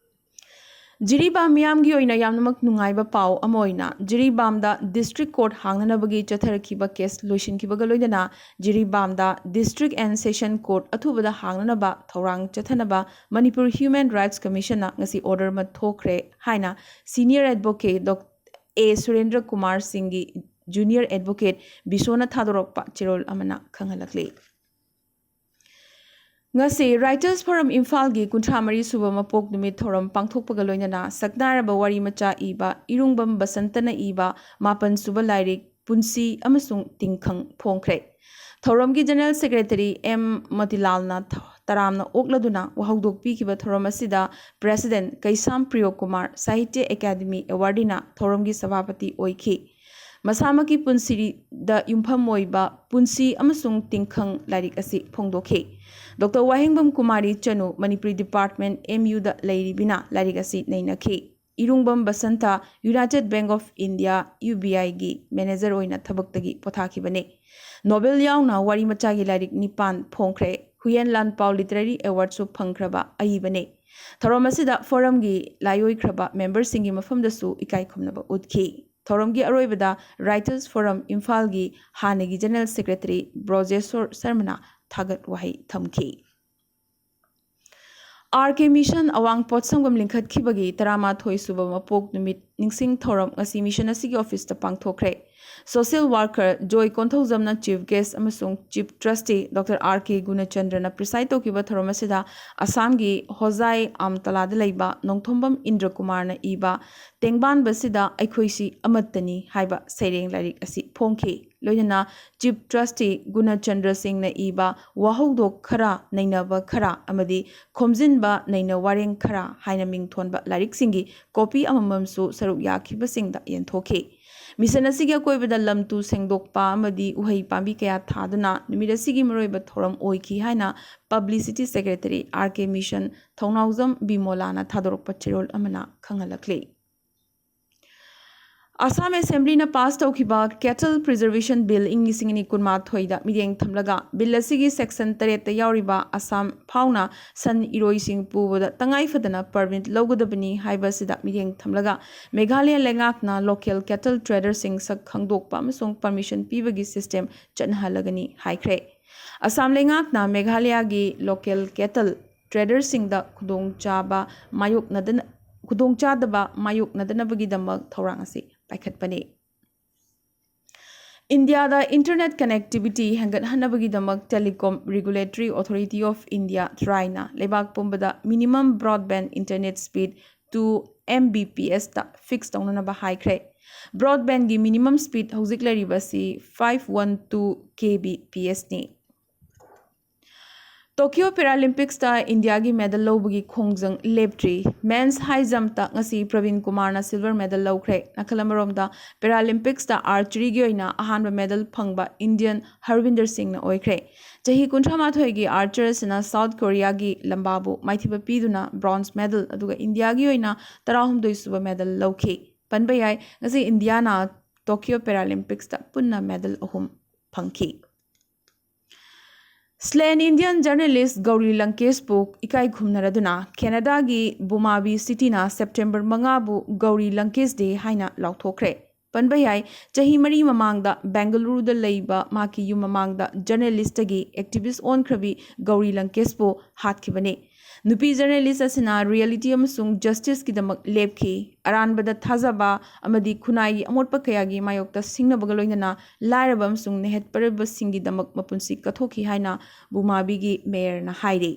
ꯖꯤꯔꯤꯕꯥꯝ ꯃꯤꯌꯥꯝꯒꯤ ꯑꯣꯏꯅ ꯌꯥꯝꯅꯃꯛ ꯅꯨꯡꯉꯥꯏꯕ ꯄꯥꯎ ꯑꯃ ꯑꯣꯏꯅ ꯖꯤꯔꯤꯕꯥꯝꯗ ꯗꯤꯁꯇ꯭ꯔꯤꯛ ꯀꯣꯔꯠ ꯍꯥꯡꯅꯅꯕꯒꯤ ꯆꯠꯊꯔꯛꯈꯤꯕ ꯀꯦꯁ ꯂꯣꯏꯁꯤꯟꯈꯤꯕꯒ ꯂꯣꯏꯅꯅ ꯖꯤꯔꯤꯕꯥꯝꯗ ꯗꯤꯁꯇ꯭ꯔꯤꯛ ꯑꯦꯟ ꯁꯦꯁꯟ ꯀꯣꯔꯠ ꯑꯊꯨꯕꯗ ꯍꯥꯡꯅꯅꯕ ꯊꯧꯔꯥꯡ ꯆꯠꯊꯅꯕ ꯃꯅꯤꯄꯨꯔ ꯍ꯭ꯌꯨꯃꯦꯟ ꯔꯥꯏꯠꯁ ꯀꯃꯤꯁꯟꯅ ꯉꯁꯤ ꯑꯣꯔꯗꯔ ꯑꯃ ꯊꯣꯛꯈ꯭ꯔꯦ ꯍꯥꯏꯅ ꯁꯤꯅꯤꯌꯔ ꯑꯦꯗꯚꯣꯀꯦꯠ ꯗꯣꯛ ꯑꯦ ꯁꯨꯔꯦꯟꯗ꯭ꯔ ꯀꯨꯃꯥꯔ ꯁꯤꯡꯒꯤ ꯖꯨꯅꯤꯌꯔ ꯑꯦꯗꯚꯣꯀꯦꯠ ꯕꯤꯁꯣꯅ ꯊꯥꯗꯣꯔꯛꯄ ꯆꯦꯔꯣꯜ ꯑꯃꯅ ꯈꯪꯍꯜꯂꯛꯂꯤ꯫ ꯉꯁꯤ ꯔꯥꯏꯇꯔꯁ ꯐꯣꯔꯝ ꯏꯝꯐꯥꯜꯒꯤ ꯀꯨꯟꯊ꯭ꯔꯥ ꯃꯔꯤ ꯁꯨꯕ ꯃꯄꯣꯛ ꯅꯨꯃꯤꯠ ꯊꯧꯔꯝ ꯄꯥꯡꯊꯣꯛꯄꯒ ꯂꯣꯏꯅꯅ ꯁꯛꯅꯥꯏꯔꯕ ꯋꯥꯔꯤ ꯃꯆꯥ ꯏꯕ ꯏꯔꯨꯡꯕꯝ ꯕꯁꯟꯇꯅ ꯏꯕ ꯃꯥꯄꯟ ꯁꯨꯕ ꯂꯥꯏꯔꯤꯛ ꯄꯨꯟꯁꯤ ꯑꯃꯁꯨꯡ ꯇꯤꯡꯈꯪ ꯐꯣꯡꯈ꯭ꯔꯦ꯫ ꯊꯧꯔꯝꯒꯤ ꯖꯦꯅꯔꯦꯜ ꯁꯦꯀ꯭ꯔꯦꯇꯔꯤ ꯑꯦꯝ ꯃꯣꯇꯤꯂꯥꯜꯅ ꯊ-, ꯇꯔꯥꯝꯅ ꯑꯣꯛꯂꯗꯨꯅ ꯋꯥꯍꯧꯗꯣꯛ ꯄꯤꯈꯤꯕ ꯊꯧꯔꯝ ꯑꯁꯤꯗ ꯄ꯭ꯔꯦꯁꯤꯗꯦꯟꯠ ꯀꯩꯁꯥꯝ ꯄ꯭ꯔꯤꯌꯣ ꯀꯨꯃꯥꯔ, ꯁꯥꯍꯤꯇ꯭ꯌ ꯑꯦꯀꯥꯗꯃꯤ ꯑꯦꯋꯥꯔꯗꯤꯅ ꯊꯧꯔꯝꯒꯤ ꯁꯚꯥꯄꯇꯤ ꯑꯣꯏꯈꯤ꯫ ꯃꯁꯥꯃꯛꯀꯤ ꯄꯨꯟꯁꯤꯗ ꯌꯨꯝꯐꯝ ꯑꯣꯏꯕ ꯄꯨꯟꯁꯤ ꯑꯃꯁꯨꯡ ꯇꯤꯡꯈꯪ ꯂꯥꯏꯔꯤꯛ ꯑꯁꯤ ꯐꯣꯡꯗꯣꯛꯈꯤ꯫ Doctor Wahengbam Kumari Chanu, Manipuri department, M ꯌꯨꯗ ꯂꯩꯔꯤꯕꯤꯅ ꯂꯥꯏꯔꯤꯛ ꯑꯁꯤ ꯅꯩꯅꯈꯤ꯫ Irungbam Basanta, United Bank of India, U B ꯑꯥꯏꯒꯤ ꯃꯦꯅꯦꯖꯔ ꯑꯣꯏꯅ ꯊꯕꯛꯇꯒꯤ ꯄꯣꯊꯥꯈꯤꯕꯅꯤ꯫ ꯅꯣꯕꯦꯜ ꯌꯥꯎꯅ ꯋꯥꯔꯤ ꯃꯆꯥꯒꯤ ꯂꯥꯏꯔꯤꯛ ꯅꯤꯄꯥꯟ ꯐꯣꯡꯈ꯭ꯔꯦ꯫ ꯍꯨꯌꯦꯟ ꯂꯥꯟꯄꯥꯎ ꯂꯤꯇꯔꯦꯔꯤ ꯑꯦꯋꯥꯔꯗꯁꯨ ꯐꯪꯈ꯭ꯔꯕ ꯑꯏꯕꯅꯤ꯫ ꯊꯧꯔꯝ ꯑꯁꯤꯗ ꯐꯣꯔꯝꯒꯤ ꯂꯥꯏꯑꯣꯏꯈ꯭ꯔꯕ ꯃꯦꯝꯕꯔꯁꯤꯡꯒꯤ ꯃꯐꯝꯗꯁꯨ ꯏꯀꯥꯏ ꯈꯨꯝꯅꯕ ꯎꯠꯈꯤ꯫ ꯊꯧꯔꯝꯒꯤ ꯑꯔꯣꯏꯕꯗ ꯔꯥꯏꯇꯔꯁ ꯐꯣꯔꯝ ꯏꯝꯐꯥꯜꯒꯤ ꯍꯥꯟꯅꯒꯤ ꯖꯦꯅꯔꯦꯜ ꯁꯦꯀ꯭ꯔꯦꯇꯔꯤ ꯕ꯭ꯔꯣꯖꯦꯁꯣꯔ ꯁꯔꯃꯅ ꯊꯥꯒꯠ ꯋꯥꯍꯩ ꯊꯝꯈꯤ꯫ ꯑꯥꯔ ꯀꯦ ꯃꯤꯁꯟ ꯑꯋꯥꯡ ꯄꯣꯠꯁꯪꯕꯝ ꯂꯤꯡꯈꯠꯈꯤꯕꯒꯤ ꯇꯔꯥꯃꯥꯊꯣꯏ ꯁꯨꯕ ꯃꯄꯣꯛ ꯅꯨꯃꯤꯠ ꯅꯤꯡꯁꯤꯡ ꯊꯧꯔꯝ ꯉꯁꯤ ꯃꯤꯁꯟ ꯑꯁꯤꯒꯤ ꯑꯣꯐꯤꯁꯇ ꯄꯥꯡꯊꯣꯛꯈ꯭ꯔꯦ꯫ ꯁꯣꯁꯤꯌꯦꯜ ꯋꯥꯔꯀꯔ ꯖꯣꯏ ꯀꯣꯟꯊꯧꯖꯝꯅ ꯆꯤꯐ ꯒꯦꯁ ꯑꯃꯁꯨꯡ ꯆꯤꯐ ꯇ꯭ꯔꯁꯇꯤ ꯗꯣꯛꯇꯔ ꯑꯥꯔ ꯀꯦ ꯒꯨꯅꯆꯟꯗ꯭ꯔꯅ ꯄ꯭ꯔꯤꯁꯥꯏꯗ ꯇꯧꯈꯤꯕ ꯊꯧꯔꯝ ꯑꯁꯤꯗ ꯑꯁꯥꯝꯒꯤ ꯍꯣꯖꯥꯏ ꯑꯝꯇꯂꯥꯗ ꯂꯩꯕ ꯅꯣꯡꯊꯣꯝꯕꯝ ꯏꯟꯗ꯭ꯔ ꯀꯨꯃꯥꯔꯅ ꯏꯕ ꯇꯦꯡꯕꯥꯟꯕꯁꯤꯗ ꯑꯩꯈꯣꯏꯁꯤ ꯑꯃꯠꯇꯅꯤ ꯍꯥꯏꯕ ꯁꯩꯔꯦꯡ ꯂꯥꯏꯔꯤꯛ ꯑꯁꯤ ꯐꯣꯡꯈꯤ꯫ ꯂꯣꯏꯅꯅ ꯆꯤꯐ ꯇ꯭ꯔꯁꯇꯤ ꯒꯨꯅꯆꯟꯗ꯭ꯔ ꯁꯤꯡꯅ ꯏꯕ ꯋꯥꯍꯧꯗꯣꯛ ꯈꯔ, ꯅꯩꯅꯕ ꯈꯔ ꯑꯃꯗꯤ ꯈꯣꯝꯖꯤꯟꯕ ꯅꯩꯅ ꯋꯥꯔꯦꯡ ꯈꯔ ꯍꯥꯏꯅ ꯃꯤꯡ ꯊꯣꯟꯕ ꯂꯥꯏꯔꯤꯛꯁꯤꯡꯒꯤ ꯀꯣꯄꯤ ꯑꯃꯃꯝꯁꯨ ꯁꯔꯨꯛ ꯌꯥꯈꯤꯕꯁꯤꯡꯗ ꯌꯦꯟꯊꯣꯛꯈꯤ꯫ ꯃꯤꯁꯟ ꯑꯁꯤꯒꯤ ꯑꯀꯣꯏꯕꯗ ꯂꯝ ꯇꯨ ꯁꯦꯡꯗꯣꯛꯄ ꯑꯃꯗꯤ ꯎꯍꯩ ꯄꯥꯝꯕꯤ ꯀꯌꯥ ꯊꯥꯗꯨꯅ ꯅꯨꯃꯤꯠ ꯑꯁꯤꯒꯤ ꯃꯔꯨꯑꯣꯏꯕ ꯊꯧꯔꯝ ꯑꯣꯏꯈꯤ ꯍꯥꯏꯅ ꯄꯕ꯭ꯂꯤꯁꯤꯇꯤ ꯁꯦꯀ꯭ꯔꯦꯇꯔꯤ ꯑꯥꯔ ꯀꯦ ꯃꯤꯁꯟ ꯊꯧꯅꯥꯎꯖꯝ ꯕꯤꯃꯣꯂꯥꯅ ꯊꯥꯗꯣꯔꯛꯄ ꯆꯦꯔꯣꯜ ꯑꯃꯅ ꯈꯪꯍꯜꯂꯛꯂꯤ꯫ ꯑꯁꯥꯝ ꯑꯦꯁꯦꯝꯕ꯭ꯂꯤꯅ ꯄꯥꯁ ꯇꯧꯈꯤꯕ ꯀꯦꯇꯜ ꯄ꯭ꯔꯤꯖꯔꯕꯦꯁꯟ ꯕꯤꯜ ꯏꯪ ꯂꯤꯁꯤꯡ ꯑꯅꯤ ꯀꯨꯟꯃꯥꯊꯣꯏꯗ ꯃꯤꯠꯌꯦꯡ ꯊꯝꯂꯒ, ꯕꯤꯜ ꯑꯁꯤꯒꯤ ꯁꯦꯛꯁꯟ ꯇꯔꯦꯠꯇ ꯌꯥꯎꯔꯤꯕ ꯑꯁꯥꯝ ꯐꯥꯎꯅ ꯁꯟ ꯏꯔꯣꯏꯁꯤꯡ ꯄꯨꯕꯗ ꯇꯉꯥꯏ ꯐꯗꯅ ꯄꯔꯃꯤꯠ ꯂꯧꯒꯗꯕꯅꯤ ꯍꯥꯏꯕ ꯑꯁꯤꯗ ꯃꯤꯠꯌꯦꯡ ꯊꯝꯂꯒ, ꯃꯦꯘꯥꯂꯌ ꯂꯩꯉꯥꯛꯅ ꯂꯣꯀꯦꯜ ꯀꯦꯇꯜ ꯇ꯭ꯔꯦꯗꯔꯁꯤꯡ ꯁꯛ ꯈꯪꯗꯣꯛꯄ ꯑꯃꯁꯨꯡ ꯄꯔꯃꯤꯁꯟ ꯄꯤꯕꯒꯤ ꯁꯤꯁꯇꯦꯝ ꯆꯠꯅꯍꯜꯂꯒꯅꯤ ꯍꯥꯏꯈ꯭ꯔꯦ꯫ ꯑꯁꯥꯝ ꯂꯩꯉꯥꯛꯅ ꯃꯦꯘꯥꯂꯌꯒꯤ ꯂꯣꯀꯦꯜ ꯀꯦꯇꯜ ꯇ꯭ꯔꯦꯗꯔꯁꯤꯡꯗ ꯈꯨꯗꯣꯡꯆꯥꯕ ꯃꯥꯌꯣꯛꯅꯗꯅ-, ꯈꯨꯗꯣꯡꯆꯥꯗꯕ ꯃꯥꯌꯣꯛꯅꯗꯅꯕꯒꯤꯗꯃꯛ ꯊꯧꯔꯥꯡ ꯑꯁꯤ ꯄꯥꯏꯈꯠꯄꯅꯤ꯫ ꯏꯟꯗꯤꯌꯥꯗ internet connectivity ꯍꯦꯟꯒꯠꯍꯟꯅꯕꯒꯤꯗꯃꯛ Telecom Regulatory Authority of India, TRAI ꯅ ꯂꯩꯕꯥꯛ ꯄꯨꯝꯕꯗ minimum broadband internet speed two Mbps ꯇ fix ꯇꯧꯅꯅꯕ ꯍꯥꯏꯈ꯭ꯔꯦ꯫ Broadband ꯒꯤ minimum speed ꯍꯧꯖꯤꯛ ꯂꯩꯔꯤꯕꯁꯤ five one two Kbps ꯅꯤ꯫ ꯇꯣꯀꯤꯌꯣ ꯄꯦꯔꯥꯂꯤꯝꯄꯤꯛꯁꯇ ꯏꯟꯗꯤꯌꯥꯒꯤ ꯃꯦꯗꯜ ꯂꯧꯕꯒꯤ ꯈꯣꯡꯖꯪ ꯂꯦꯞꯇ꯭ꯔꯤ꯫ Men's high jump ꯇ ꯉꯁꯤ ꯄ꯭ꯔꯕꯤꯟ ꯀꯨꯃꯥꯔꯅ silver medal ꯂꯧꯈ꯭ꯔꯦ꯫ ꯅꯥꯀꯜ ꯑꯃꯔꯣꯝꯗ, ꯄꯦꯔꯥꯂꯤꯝꯄꯤꯛꯁꯇ archery ꯒꯤ ꯑꯣꯏꯅ ꯑꯍꯥꯟꯕ ꯃꯦꯗꯜ ꯐꯪꯕ ꯏꯟꯗꯤꯌꯟ ꯍꯔꯕꯤꯟꯗꯔ ꯁꯤꯡꯅ ꯑꯣꯏꯈ꯭ꯔꯦ꯫ ꯆꯍꯤ ꯀꯨꯟꯊ꯭ꯔꯥ ꯃꯥꯊꯣꯏꯒꯤ archer ꯑꯁꯤꯅ ꯁꯥꯎꯠ ꯀꯣꯔꯤꯌꯥꯒꯤ ꯂꯝꯕꯥꯕꯨ ꯃꯥꯏꯊꯤꯕ ꯄꯤꯗꯨꯅ bronze medal, ꯑꯗꯨꯒ ꯏꯟꯗꯤꯌꯥꯒꯤ ꯑꯣꯏꯅ ꯇꯔꯥꯍꯨꯝꯗꯣꯏ ꯁꯨꯕ ꯃꯦꯗꯜ ꯂꯧꯈꯤ꯫ ꯄꯟꯕ ꯌꯥꯏ, ꯉꯁꯤ ꯏꯟꯗꯤꯌꯥꯅ ꯇꯣꯀꯤꯌꯣ ꯄꯦꯔꯥꯂꯤꯝꯄꯤꯛꯁꯇ ꯄꯨꯟꯅ ꯃꯦꯗꯜ ꯑꯍꯨꯝ ꯐꯪꯈꯤ꯫ Slain Indian journalist ꯒꯧꯔꯤ ꯂꯪꯀꯦꯁꯄꯨ ꯏꯀꯥꯏ ꯈꯨꯝꯅꯔꯗꯨꯅ ꯀꯦꯅꯗꯥꯒꯤ ꯕꯨꯃꯥꯕꯤ ꯁꯤꯇꯤꯅ ꯁꯦꯞꯇꯦꯝꯕꯔ ꯃꯉꯥꯕꯨ ꯒꯧꯔꯤ ꯂꯪꯀꯦꯁ ꯗꯦ ꯍꯥꯏꯅ ꯂꯥꯎꯊꯣꯛꯈ꯭ꯔꯦ꯫ ꯄꯟꯕ ꯌꯥꯏ, ꯆꯍꯤ ꯃꯔꯤ ꯃꯃꯥꯡꯗ ꯕꯦꯡꯒꯂꯨꯔꯨꯗ ꯂꯩꯕ ꯃꯍꯥꯛꯀꯤ ꯌꯨꯝ ꯃꯃꯥꯡꯗ journalist ꯇꯒꯤ activist ꯑꯣꯟꯈ꯭ꯔꯕꯤ ꯒꯧꯔꯤ ꯂꯪꯀꯦꯁꯄꯨ ꯍꯥꯠꯈꯤꯕꯅꯤ꯫ ꯅꯨꯄꯤ journalist ꯑꯁꯤꯅ reality ꯑꯃꯁꯨꯡ justice ꯀꯤꯗꯃꯛ ꯂꯦꯞꯈꯤ꯫ ꯑꯔꯥꯟꯕꯗ ꯊꯥꯖꯕ ꯑꯃꯗꯤ ꯈꯨꯟꯅꯥꯏꯒꯤ ꯑꯃꯣꯠꯄ ꯀꯌꯥꯒꯤ ꯃꯥꯌꯣꯛꯇ ꯁꯤꯡꯅꯕꯒ ꯂꯣꯏꯅꯅ ꯂꯥꯏꯔꯕ ꯑꯃꯁꯨꯡ ꯅꯦꯍꯠꯄꯔꯕꯁꯤꯡꯒꯤꯗꯃꯛ ꯃꯄꯨꯟꯁꯤ ꯀꯠꯊꯣꯛꯈꯤ ꯍꯥꯏꯅ ꯕꯨꯃꯥꯕꯤꯒꯤ mayor ꯅ ꯍꯥꯏꯔꯤ꯫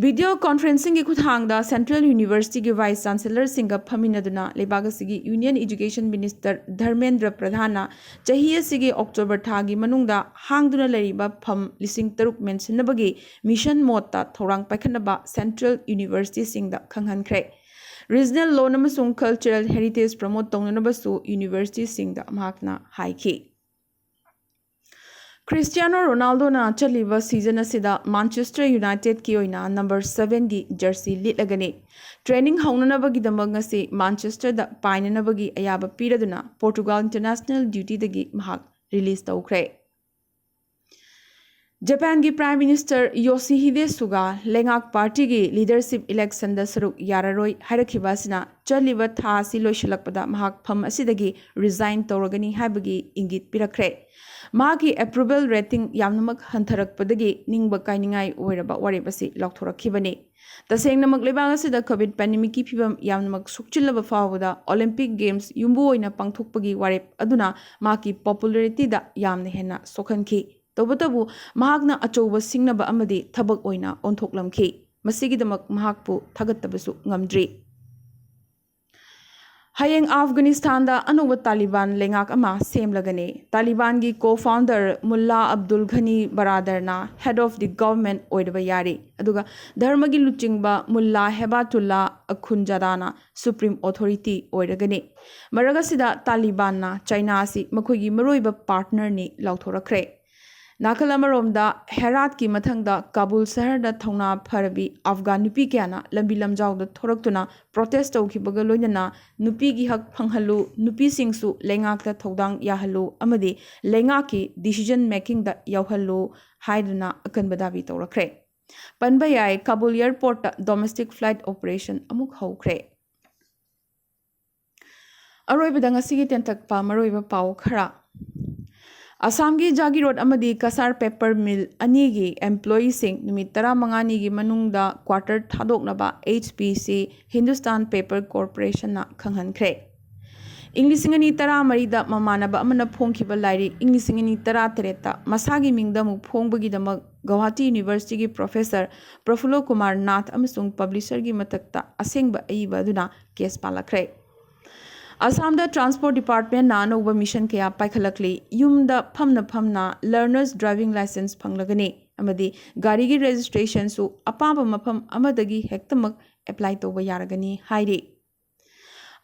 Video conferencing ꯒꯤ ꯈꯨꯠꯊꯥꯡꯗ Central University ꯒꯤ vice chancellor ꯁꯤꯡꯒ ꯐꯝꯃꯤꯟꯅꯗꯨꯅ ꯂꯩꯕꯥꯛ ꯑꯁꯤꯒꯤ Union Education Minister ꯙꯔꯃꯦꯟꯗ꯭ꯔ ꯄ꯭ꯔꯙꯥꯟꯅ ꯆꯍꯤ ꯑꯁꯤꯒꯤ ꯑꯣꯛꯇꯣꯕꯔ ꯊꯥꯒꯤ ꯃꯅꯨꯡꯗ ꯍꯥꯡꯗꯨꯅ ꯂꯩꯔꯤꯕ ꯐꯝ ꯂꯤꯁꯤꯡ ꯇꯔꯨꯛ ꯃꯦꯟꯁꯤꯟꯅꯕꯒꯤ mission mode ꯇ ꯊꯧꯔꯥꯡ ꯄꯥꯏꯈꯠꯅꯕ Central University ꯁꯤꯡꯗ ꯈꯪꯍꯟꯈ꯭ꯔꯦ꯫ Regional ꯂꯣꯟ ꯑꯃꯁꯨꯡ cultural heritage promote ꯇꯧꯅꯅꯕꯁꯨ university ꯁꯤꯡꯗ ꯃꯍꯥꯛꯅ ꯍꯥꯏꯈꯤ꯫ ꯈ꯭ꯔꯤꯁꯇꯤꯌꯥꯅꯣ ꯔꯣꯅꯥꯜꯗꯣꯅ ꯆꯠꯂꯤꯕ ꯁꯤꯖꯟ ꯑꯁꯤꯗ ꯃꯥꯟꯆꯦꯁꯇꯔ ꯌꯨꯅꯥꯏꯇꯦꯗꯀꯤ ꯑꯣꯏꯅ ꯅꯝꯕꯔ ꯁꯚꯦꯟꯒꯤ ꯖꯔꯁꯤ ꯂꯤꯠꯂꯒꯅꯤ꯫ ꯇ꯭ꯔꯦꯅꯤꯡ ꯍꯧꯅꯅꯕꯒꯤꯗꯃꯛ ꯉꯁꯤ ꯃꯥꯟꯆꯦꯁꯇꯔꯗ ꯄꯥꯏꯅꯅꯕꯒꯤ ꯑꯌꯥꯕ ꯄꯤꯔꯗꯨꯅ ꯄꯣꯔꯇꯨꯒꯥꯜ ꯏꯟꯇꯔꯅꯦꯁꯅꯦꯜ ꯗ꯭ꯌꯨꯇꯤꯗꯒꯤ ꯃꯍꯥꯛ ꯔꯤꯂꯤꯖ ꯇꯧꯈ꯭ꯔꯦ꯫ ꯖꯄꯥꯟꯒꯤ ꯄ꯭ꯔꯥꯏꯝ ꯃꯤꯅꯤꯁꯇꯔ ꯌꯣꯁꯤꯍꯤꯗꯦ ꯁꯨꯒꯥ ꯂꯩꯉꯥꯛ ꯄꯥꯔꯇꯤꯒꯤ ꯂꯤꯗꯔꯁꯤꯞ ꯏꯂꯦꯛꯁꯟꯗ ꯁꯔꯨꯛ ꯌꯥꯔꯔꯣꯏ ꯍꯥꯏꯔꯛꯈꯤꯕ ꯑꯁꯤꯅ ꯆꯠꯂꯤꯕ ꯊꯥ ꯑꯁꯤ ꯂꯣꯏꯁꯤꯜꯂꯛꯄꯗ ꯃꯍꯥꯛ ꯐꯝ ꯑꯁꯤꯗꯒꯤ ꯔꯤꯖꯥꯏꯟ ꯇꯧꯔꯒꯅꯤ ꯍꯥꯏꯕꯒꯤ ꯏꯪꯒꯤꯠ ꯄꯤꯔꯛꯈ꯭ꯔꯦ꯫ ꯃꯍꯥꯛꯀꯤ ꯑꯦꯄ꯭ꯔꯨꯕꯦꯜ ꯔꯦꯇꯤꯡ ꯌꯥꯝꯅꯃꯛ ꯍꯟꯊꯔꯛꯄꯗꯒꯤ ꯅꯤꯡꯕ ꯀꯥꯏꯅꯤꯡꯉꯥꯏ ꯑꯣꯏꯔꯕ ꯋꯥꯔꯦꯞ ꯑꯁꯤ ꯂꯥꯎꯊꯣꯔꯛꯈꯤꯕꯅꯤ꯫ ꯇꯁꯦꯡꯅꯃꯛ ꯂꯩꯕꯥꯛ ꯑꯁꯤꯗ ꯀꯣꯚꯤꯗ ꯄꯦꯟꯗꯦꯃꯤꯛꯀꯤ ꯐꯤꯕꯝ ꯌꯥꯝꯅꯃꯛ ꯁꯣꯛꯆꯤꯜꯂꯕ ꯐꯥꯎꯕꯗ ꯑꯣꯂꯤꯝꯄꯤꯛ ꯒꯦꯝꯁ ꯌꯨꯝꯕꯨ ꯑꯣꯏꯅ ꯄꯥꯡꯊꯣꯛꯄꯒꯤ ꯋꯥꯔꯦꯞ ꯑꯗꯨꯅ ꯃꯍꯥꯛꯀꯤ ꯄꯣꯄꯨꯂꯔꯤꯇꯤꯗ ꯌꯥꯝꯅ ꯍꯦꯟꯅ ꯁꯣꯛꯍꯟꯈꯤ꯫ ꯇꯧꯕꯇꯕꯨ ꯃꯍꯥꯛꯅ ꯑꯆꯧꯕ ꯁꯤꯡꯅꯕ ꯑꯃꯗꯤ ꯊꯕꯛ ꯑꯣꯏꯅ ꯑꯣꯟꯊꯣꯛꯂꯝꯈꯤ꯫ ꯃꯁꯤꯒꯤꯗꯃꯛ ꯃꯍꯥꯛꯄꯨ ꯊꯥꯒꯠꯇꯕꯁꯨ ꯉꯝꯗ꯭ꯔꯤ꯫ ꯍꯌꯦꯡ ꯑꯐꯒꯥꯅꯤꯁꯇꯥꯟꯗ ꯑꯅꯧꯕ ꯇꯥꯂꯤꯕꯥꯟ ꯂꯩꯉꯥꯛ ꯑꯃ ꯁꯦꯝꯂꯒꯅꯤ꯫ ꯇꯥꯂꯤꯕꯥꯟꯒꯤ ꯀꯣ ꯐꯥꯎꯟꯗꯔ ꯃꯨꯜꯂꯥ ꯑꯕꯗꯨꯜ ꯘꯅꯤ ꯕꯔꯥꯗꯔꯅ head of the government ꯑꯣꯏꯔꯕ ꯌꯥꯔꯤ, ꯑꯗꯨꯒ ꯙꯔꯃꯒꯤ ꯂꯨꯆꯤꯡꯕ ꯃꯨꯜꯂꯥ ꯍꯦꯕꯥꯇꯨꯜꯂꯥ ꯑꯈꯨꯟꯖꯥꯗꯥꯅ ꯁꯨꯄ꯭ꯔꯤꯝ ꯑꯣꯊꯣꯔꯤꯇꯤ ꯑꯣꯏꯔꯒꯅꯤ꯫ ꯃꯔꯛ ꯑꯁꯤꯗ ꯇꯥꯂꯤꯕꯥꯟꯅ ꯆꯥꯏꯅꯥ ꯑꯁꯤ ꯃꯈꯣꯏꯒꯤ ꯃꯔꯨꯑꯣꯏꯕ ꯄꯥꯔꯠꯅꯔꯅꯤ ꯂꯥꯎꯊꯣꯔꯛꯈ꯭ꯔꯦ꯫ ꯅꯥꯀꯜ ꯑꯃꯔꯣꯝꯗ ꯍꯦꯔꯥꯠꯀꯤ ꯃꯊꯪꯗ ꯀꯥꯕꯨꯜ ꯁꯍꯔꯗ ꯊꯧꯅꯥ ꯐꯔꯕꯤ ꯑꯐꯒꯥꯟ ꯅꯨꯄꯤ ꯀꯌꯥꯅ ꯂꯝꯕꯤ ꯂꯝꯖꯥꯎꯗ ꯊꯣꯔꯛꯇꯨꯅ ꯄ꯭ꯔꯣꯇꯦꯁ ꯇꯧꯈꯤꯕꯒ ꯂꯣꯏꯅꯅ ꯅꯨꯄꯤꯒꯤ ꯍꯛ ꯐꯪꯍꯜꯂꯨ, ꯅꯨꯄꯤꯁꯤꯡꯁꯨ ꯂꯩꯉꯥꯛꯇ ꯊꯧꯗꯥꯡ ꯌꯥꯍꯜꯂꯨ ꯑꯃꯗꯤ ꯂꯩꯉꯥꯛꯀꯤ ꯗꯤꯁꯤꯖꯟ ꯃꯦꯀꯤꯡꯗ ꯌꯥꯎꯍꯜꯂꯨ ꯍꯥꯏꯗꯨꯅ ꯑꯀꯟꯕ ꯗꯥꯕꯤ ꯇꯧꯔꯛꯈ꯭ꯔꯦ꯫ ꯄꯟꯕ ꯌꯥꯏ, ꯀꯥꯕꯨꯜ ꯑꯦꯌꯔꯄꯣꯔꯠꯇ ꯗꯣꯃꯦꯁꯇꯤꯛ ꯐ꯭ꯂꯥꯏꯠ ꯑꯣꯄꯔꯦꯁꯟ ꯑꯃꯨꯛ ꯍꯧꯈ꯭ꯔꯦ꯫ ꯑꯔꯣꯏꯕꯗ ꯉꯁꯤꯒꯤ ꯇꯦꯟꯇꯛꯄ ꯃꯔꯨꯑꯣꯏꯕ ꯄꯥꯎ ꯈꯔ꯫ ꯑꯁꯥꯝꯒꯤ ꯖꯥꯒꯤꯔꯣꯗ ꯑꯃꯗꯤ ꯀꯁꯥꯔ ꯄꯦꯄꯔ ꯃꯤꯜ ꯑꯅꯤꯒꯤ ꯑꯦꯝꯄ꯭ꯂꯣꯌꯤꯁꯤꯡ ꯅꯨꯃꯤꯠ ꯇꯔꯥꯃꯉꯥꯅꯤꯒꯤ ꯃꯅꯨꯡꯗ ꯀ꯭ꯋꯥꯇꯔ ꯊꯥꯗꯣꯛꯅꯕ H P C, Hindustan paper ꯀꯣꯔꯄꯣꯔꯦꯁꯟꯅ ꯈꯪꯍꯟꯈ꯭ꯔꯦ꯫ ꯏꯪ ꯂꯤꯁꯤꯡ ꯑꯅꯤ ꯇꯔꯥꯃꯔꯤꯗ ꯃꯃꯥꯟꯅꯕ ꯑꯃꯅ ꯐꯣꯡꯈꯤꯕ ꯂꯥꯏꯔꯤꯛ ꯏꯪ ꯂꯤꯁꯤꯡ ꯑꯅꯤ ꯇꯔꯥꯇꯔꯦꯠꯇ ꯃꯁꯥꯒꯤ ꯃꯤꯡꯗ ꯑꯃꯨꯛ ꯐꯣꯡꯕꯒꯤꯗꯃꯛ ꯒꯧꯍꯥꯇꯤ ꯌꯨꯅꯤꯚꯔꯁꯤꯇꯤꯒꯤ ꯄ꯭ꯔꯣꯐꯦꯁꯔ ꯄ꯭ꯔꯐꯨꯜꯂ ꯀꯨꯃꯥꯔ ꯅꯥꯊ ꯑꯃꯁꯨꯡ ꯄꯕ꯭ꯂꯤꯁꯔꯒꯤ ꯃꯊꯛꯇ ꯑꯁꯦꯡꯕ ꯑꯏꯕ ꯑꯗꯨꯅ ꯀꯦꯁ ꯄꯥꯜꯂꯛꯈ꯭ꯔꯦ꯫ ꯑꯁꯥꯝꯗ ꯇ꯭ꯔꯥꯟꯁꯄꯣꯔꯠ ꯗꯤꯄꯥꯔꯠꯃꯦꯟꯅ ꯑꯅꯧꯕ ꯃꯤꯁꯟ ꯀꯌꯥ ꯄꯥꯏꯈꯠꯂꯛꯂꯤ꯫ ꯌꯨꯝꯗ ꯐꯝꯅ ꯐꯝꯅ ꯂꯔꯅꯔꯁ ꯗ꯭ꯔꯥꯏꯚꯤꯡ ꯂꯥꯏꯁꯦꯟꯁ ꯐꯪꯂꯒꯅꯤ ꯑꯃꯗꯤ ꯒꯥꯔꯤꯒꯤ ꯔꯦꯖꯤꯁꯇ꯭ꯔꯦꯁꯟꯁꯨ ꯑꯄꯥꯝꯕ ꯃꯐꯝ ꯑꯃꯗꯒꯤ ꯍꯦꯛꯇꯃꯛ ꯑꯦꯄ꯭ꯂꯥꯏ ꯇꯧꯕ ꯌꯥꯔꯒꯅꯤ ꯍꯥꯏꯔꯤ꯫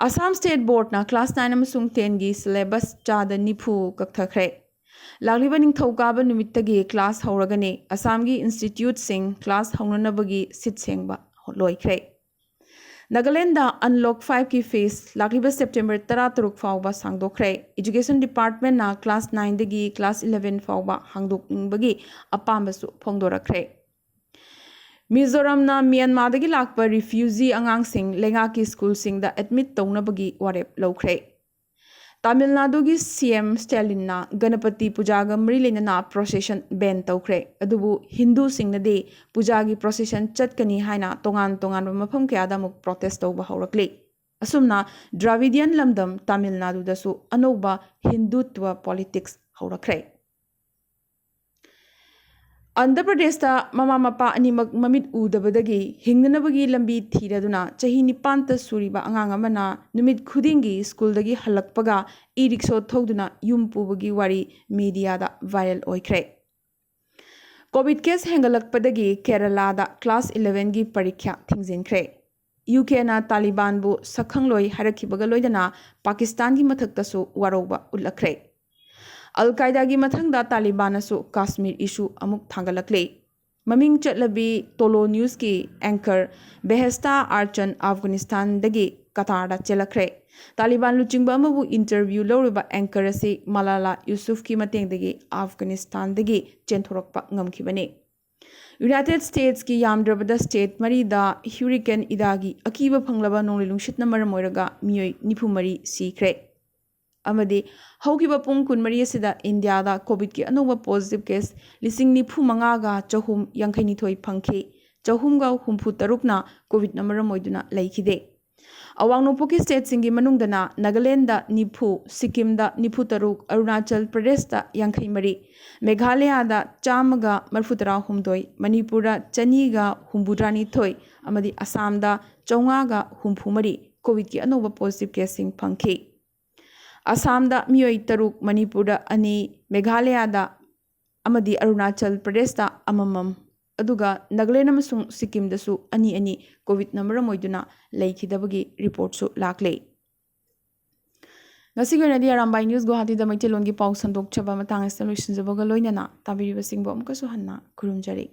ꯑꯁꯥꯝ ꯁ꯭ꯇꯦꯠ ꯕꯣꯔꯗꯅ ꯀ꯭ꯂꯥꯁ ꯅꯥꯏꯟ ꯑꯃꯁꯨꯡ ꯇꯦꯟꯒꯤ ꯁꯤꯂꯦꯕꯁ ꯆꯥꯗ ꯅꯤꯐꯨ ꯀꯛꯊꯈ꯭ꯔꯦ꯫ ꯂꯥꯛꯂꯤꯕ ꯅꯤꯡꯊꯧꯀꯥꯕ ꯅꯨꯃꯤꯠꯇꯒꯤ ꯀ꯭ꯂꯥꯁ ꯍꯧꯔꯒꯅꯤ꯫ ꯑꯁꯥꯝꯒꯤ ꯏꯟꯁꯇꯤꯇ꯭ꯌꯨꯠꯁꯤꯡ ꯀ꯭ꯂꯥꯁ ꯍꯧꯅꯅꯕꯒꯤ ꯁꯤꯠ ꯁꯦꯡꯕ ꯂꯣꯏꯈ꯭ꯔꯦ꯫ ꯅꯥꯒꯥꯂꯦꯟꯗ ꯑꯟꯂꯣꯛ ꯐꯥꯏꯚꯀꯤ ꯐꯦꯁ ꯂꯥꯛꯂꯤꯕ ꯁꯦꯞꯇꯦꯝꯕꯔ ꯇꯔꯥꯇꯔꯨꯛ ꯐꯥꯎꯕ ꯁꯥꯡꯗꯣꯛꯈ꯭ꯔꯦ꯫ ꯏꯖꯨꯀꯦꯁꯟ ꯗꯤꯄꯥꯔꯠꯃꯦꯟꯅ ꯀ꯭ꯂꯥꯁ ꯅꯥꯏꯟꯗꯒꯤ ꯀ꯭ꯂꯥꯁ ꯏꯂꯦꯚꯦꯟ ꯐꯥꯎꯕ ꯍꯥꯡꯗꯣꯛꯅꯤꯡꯕꯒꯤ ꯑꯄꯥꯝꯕꯁꯨ ꯐꯣꯡꯗꯣꯔꯛꯈ꯭ꯔꯦ꯫ ꯃꯤꯖꯣꯔꯥꯝꯅ ꯃ꯭ꯌꯥꯟꯃꯥꯔꯗꯒꯤ ꯂꯥꯛꯄ ꯔꯤꯐ꯭ꯌꯨꯖꯤ ꯑꯉꯥꯡꯁꯤꯡ ꯂꯩꯉꯥꯛꯀꯤ ꯁ꯭ꯀꯨꯜꯁꯤꯡꯗ ꯑꯦꯗꯃꯤꯠ ꯇꯧꯅꯕꯒꯤ ꯋꯥꯔꯦꯞ ꯂꯧꯈ꯭ꯔꯦ꯫ ꯇꯥꯃꯤꯜ ꯅꯥꯗꯨꯒꯤ ꯁꯤ ꯑꯦꯝ ꯁ꯭ꯇꯦꯂꯤꯟꯅ ꯒꯅꯄꯇꯤ ꯄꯨꯖꯥꯒ ꯃꯔꯤ ꯂꯩꯅꯅ ꯄ꯭ꯔꯣꯁꯦꯁꯟ ꯕꯦꯟ ꯇꯧꯈ꯭ꯔꯦ꯫ ꯑꯗꯨꯕꯨ ꯍꯤꯟꯗꯨꯁꯤꯡꯅꯗꯤ ꯄꯨꯖꯥꯒꯤ ꯄ꯭ꯔꯣꯁꯦꯁꯟ ꯆꯠꯀꯅꯤ ꯍꯥꯏꯅ ꯇꯣꯉꯥꯟ ꯇꯣꯉꯥꯟꯕ ꯃꯐꯝ ꯀꯌꯥꯗ ꯑꯃꯨꯛ ꯄ꯭ꯔꯣꯇꯦꯁ ꯇꯧꯕ ꯍꯧꯔꯛꯂꯤ꯫ ꯑꯁꯨꯝꯅ ꯗ꯭ꯔꯥꯕꯤꯗꯤꯌꯟ ꯂꯝꯗꯝ ꯇꯥꯃꯤꯜ ꯅꯥꯗꯨꯗꯁꯨ ꯑꯅꯧꯕ ꯍꯤꯟꯗꯨꯠꯋ ꯄꯣꯂꯤꯇꯤꯛꯁ ꯍꯧꯔꯛꯈ꯭ꯔꯦ꯫ ꯑꯟꯙ꯭ꯔ ꯄ꯭ꯔꯗꯦꯁꯇ ꯃꯃꯥ ꯃꯄꯥ ꯑꯅꯤꯃꯛ ꯃꯃꯤꯠ ꯎꯗꯕꯗꯒꯤ ꯍꯤꯡꯅꯅꯕꯒꯤ ꯂꯝꯕꯤ ꯊꯤꯔꯗꯨꯅ ꯆꯍꯤ ꯅꯤꯄꯥꯟꯇ ꯁꯨꯔꯤꯕ ꯑꯉꯥꯡ ꯑꯃꯅ ꯅꯨꯃꯤꯠ ꯈꯨꯗꯤꯡꯒꯤ ꯁ꯭ꯀꯨꯜꯗꯒꯤ ꯍꯜꯂꯛꯄꯒ ꯏ ꯔꯤꯛꯁꯣ ꯊꯧꯗꯨꯅ ꯌꯨꯝ ꯄꯨꯕꯒꯤ ꯋꯥꯔꯤ ꯃꯤꯗꯤꯌꯥꯗ ꯚꯥꯏꯔꯦꯜ ꯑꯣꯏꯈ꯭ꯔꯦ꯫ ꯀꯣꯚꯤꯗ ꯀꯦꯁ ꯍꯦꯟꯒꯠꯂꯛꯄꯗꯒꯤ ꯀꯦꯔꯂꯥꯗ ꯀ꯭ꯂꯥꯁ ꯏꯂꯦꯚꯦꯟꯒꯤ ꯄꯔꯤꯈ꯭ꯌꯥ ꯊꯤꯡꯖꯤꯟꯈ꯭ꯔꯦ꯫ ꯌꯨ ꯀꯦꯅ ꯇꯥꯂꯤꯕꯥꯟꯕꯨ ꯁꯛꯈꯪꯂꯣꯏ ꯍꯥꯏꯔꯛꯈꯤꯕꯒ ꯂꯣꯏꯅꯅ ꯄꯥꯀꯤꯁꯇꯥꯟꯒꯤ ꯃꯊꯛꯇꯁꯨ ꯋꯥꯔꯧꯕ ꯎꯠꯂꯛꯈ꯭ꯔꯦ꯫ ꯑꯜ ꯀꯥꯏꯗꯥꯒꯤ ꯃꯊꯪꯗ ꯇꯥꯂꯤꯕꯥꯟꯅꯁꯨ ꯀꯥꯁꯃꯤꯔ ꯏꯁꯨ ꯑꯃꯨꯛ ꯊꯥꯡꯒꯠꯂꯛꯂꯤ꯫ ꯃꯃꯤꯡ ꯆꯠꯂꯕꯤ ꯇꯣꯂꯣ ꯅ꯭ꯌꯨꯁꯀꯤ ꯑꯦꯡꯀꯔ ꯕꯦꯍꯦꯁꯇꯥ ꯑꯥꯔꯆꯟ ꯑꯐꯒꯥꯅꯤꯁꯇꯥꯟꯗꯒꯤ ꯀꯇꯥꯔꯗ ꯆꯦꯜꯂꯛꯈ꯭ꯔꯦ꯫ ꯇꯥꯂꯤꯕꯥꯟ ꯂꯨꯆꯤꯡꯕ ꯑꯃꯕꯨ ꯏꯟꯇꯔꯚ꯭ꯌꯨ ꯂꯧꯔꯤꯕ ꯑꯦꯡꯀꯔ ꯑꯁꯤ ꯃꯂꯥꯂꯥ ꯌꯨꯁꯨꯐꯀꯤ ꯃꯇꯦꯡꯗꯒꯤ ꯑꯐꯒꯥꯅꯤꯁꯇꯥꯟꯗꯒꯤ ꯆꯦꯟꯊꯣꯔꯛꯄ ꯉꯝꯈꯤꯕꯅꯤ꯫ ꯌꯨꯅꯥꯏꯇꯦꯗ ꯁ꯭ꯇꯦꯠꯁꯀꯤ ꯌꯥꯝꯗ꯭ꯔꯕꯗ ꯁ꯭ꯇꯦꯠ ꯃꯔꯤꯗ ꯍ꯭ꯌꯨꯔꯤꯀꯦꯟ ꯏꯗꯥꯒꯤ ꯑꯀꯤꯕ ꯐꯪꯂꯕ ꯅꯣꯡꯂꯩ ꯅꯨꯡꯁꯤꯠꯅ ꯃꯔꯝ ꯑꯣꯏꯔꯒ ꯃꯤꯑꯣꯏ ꯅꯤꯐꯨ ꯃꯔꯤ ꯁꯤꯈ꯭ꯔꯦ꯫ ꯑꯃꯗꯤ ꯍꯧꯈꯤꯕ ꯄꯨꯡ ꯀꯨꯟꯃꯔꯤ ꯑꯁꯤꯗ ꯏꯟꯗꯤꯌꯥꯗ ꯀꯣꯚꯤꯗꯀꯤ ꯑꯅꯧꯕ ꯄꯣꯖꯤꯇꯤꯚ ꯀꯦꯁ ꯂꯤꯁꯤꯡ ꯅꯤꯐꯨ ꯃꯉꯥꯒ ꯆꯍꯨꯝ ꯌꯥꯡꯈꯩ ꯅꯤꯊꯣꯏ ꯐꯪꯈꯤ꯫ ꯆꯍꯨꯝꯒ ꯍꯨꯝꯐꯨ ꯇꯔꯨꯛꯅ ꯀꯣꯚꯤꯗꯅ ꯃꯔꯝ ꯑꯣꯏꯗꯨꯅ ꯂꯩꯈꯤꯗꯦ꯫ ꯑꯋꯥꯡ ꯅꯣꯡꯄꯣꯛꯀꯤ ꯁ꯭ꯇꯦꯠꯁꯤꯡꯒꯤ ꯃꯅꯨꯡꯗꯅ ꯅꯥꯒꯥꯂꯦꯟꯗ ꯅꯤꯐꯨ, ꯁꯤꯛꯀꯤꯝꯗ ꯅꯤꯐꯨ ꯇꯔꯨꯛ, ꯑꯔꯨꯅꯥꯆꯜ ꯄ꯭ꯔꯗꯦꯁꯇ ꯌꯥꯡꯈꯩ ꯃꯔꯤ, ꯃꯦꯘꯥꯂꯌꯥꯗ ꯆꯥꯝꯃꯒ ꯃꯔꯤꯐꯨ ꯇꯔꯥ ꯍꯨꯝꯗꯣꯏ, ꯃꯅꯤꯄꯨꯔꯗ ꯆꯅꯤꯒ ꯍꯨꯝꯐꯨꯇꯔꯥ ꯅꯤꯊꯣꯏ ꯑꯃꯗꯤ ꯑꯁꯥꯝꯗ ꯆꯥꯝꯃꯉꯥꯒ ꯍꯨꯝꯐꯨ ꯃꯔꯤ ꯀꯣꯚꯤꯗꯀꯤ ꯑꯅꯧꯕ ꯄꯣꯖꯤꯇꯤꯚ ꯀꯦꯁꯁꯤꯡ ꯐꯪꯈꯤ꯫ ꯑꯁꯥꯝꯗ ꯃꯤꯑꯣꯏ ꯇꯔꯨꯛ, ꯃꯅꯤꯄꯨꯔꯗ ꯑꯅꯤ, ꯃꯦꯘꯥꯂꯌꯥꯗ ꯑꯃꯗꯤ ꯑꯔꯨꯅꯥꯆꯜ ꯄ꯭ꯔꯗꯦꯁꯇ ꯑꯃꯃꯝ, ꯑꯗꯨꯒ ꯅꯥꯒꯥꯂꯦꯟ ꯑꯃꯁꯨꯡ ꯁꯤꯛꯀꯤꯝꯗꯁꯨ ꯑꯅꯤ ꯑꯅꯤ ꯀꯣꯚꯤꯗꯅ ꯃꯔꯝ ꯑꯣꯏꯗꯨꯅ ꯂꯩꯈꯤꯗꯕꯒꯤ ꯔꯤꯄꯣꯔꯠꯁꯨ ꯂꯥꯛꯂꯦ꯫ ꯉꯁꯤꯒꯤ ꯑꯣꯏꯅꯗꯤ ꯑꯔꯥꯝꯕꯥꯏ ꯅ꯭ꯌꯨꯁ ꯒꯨꯋꯥꯍꯥꯇꯤꯗ ꯃꯩꯇꯩꯂꯣꯟꯒꯤ ꯄꯥꯎ ꯁꯟꯗꯣꯛꯆꯕ ꯃꯇꯥꯡ ꯑꯁꯤꯗ ꯂꯣꯏꯁꯤꯟꯖꯕꯒ ꯂꯣꯏꯅꯅ ꯇꯥꯕꯤꯔꯤꯕꯁꯤꯡꯕꯨ ꯑꯃꯨꯛꯀꯁꯨ ꯍꯟꯅ ꯈꯨꯔꯨꯝꯖꯔꯤ꯫